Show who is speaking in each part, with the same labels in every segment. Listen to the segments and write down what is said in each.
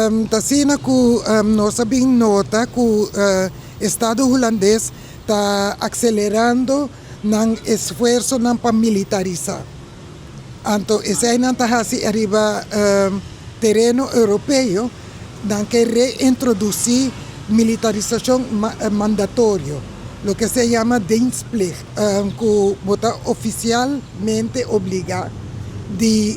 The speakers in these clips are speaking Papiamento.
Speaker 1: Ta asina ku nos a bin nota ku Estado Hulandes ta akselerando nan esfuersonan pa militarisá. Anto esei nan ta hasi ariba tereno europeo, nan ke reintrodusí militarisashon mandatorio, loke se yama dienstplicht, ku bo ta ofisialmente obligá di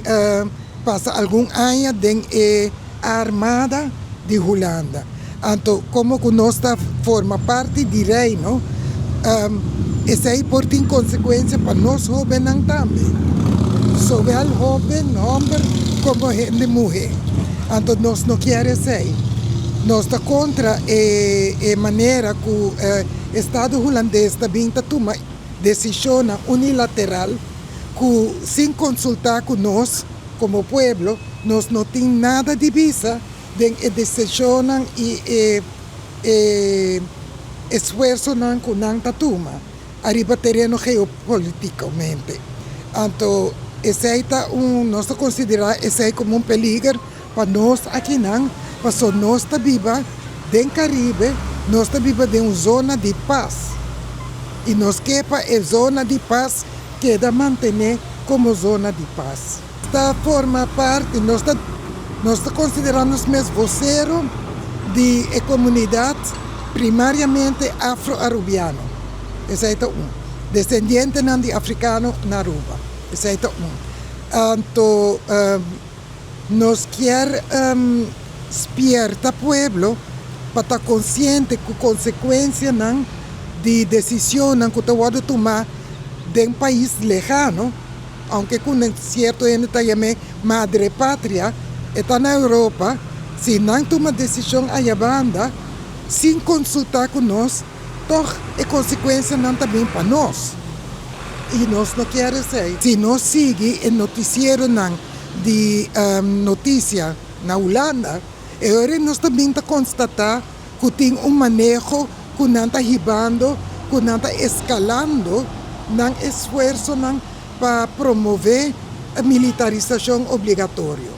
Speaker 1: pasa algun aña den e armada di Hulanda. Anto, komo ku nos ta forma parti di Reino, esei por tin konsekuensia pa nos hóbennan tambe. Zowel hóben, hòmber, komo hende muhé. Anto, nos no ke esei. Nos ta kontra e manera ku Estado Hulandes tambe ta tuma desishon unilateral ku sin konsultá ku nos komo pueblo, nos no tin nada di bisa den e desishon i e esfuersonan ku nan ta tuma ariba tereno geopolítikamente. Anto, esei ta nos ta konsiderá esei komo un peliger pa nos akinan, paso nos ta biba den Karibe, nos ta biba den un zona di pas. I nos ke pa e zona di pas keda mantené komo zona di pas. Ta forma parti, nos ta konsiderando nos mes vosero di komunidat primariamente afro-arubiano. Esei ta un. Desendiente di afrikano na Aruba. Esei ta un. Anto, nos ke spierta pueblo pa ta konsiente ku konsekuensianan di desishonnan ku ta tumá den pais lehano, aunke ku sierto hende ta yam'é madre patria, ta na Europa, si nan tuma desishon aya banda, sin konsultá ku nos, toch e konsekuensianan tambe pa nos. I nos no ke esei. Si nos sigui e notisieronan di notisia na Hulanda, i awor nos tambe ta konstatá ku tin un maneho ku nan ta hibando, ku nan ta eskalando nan esfuersonan pa promové militarisashon obligatorio.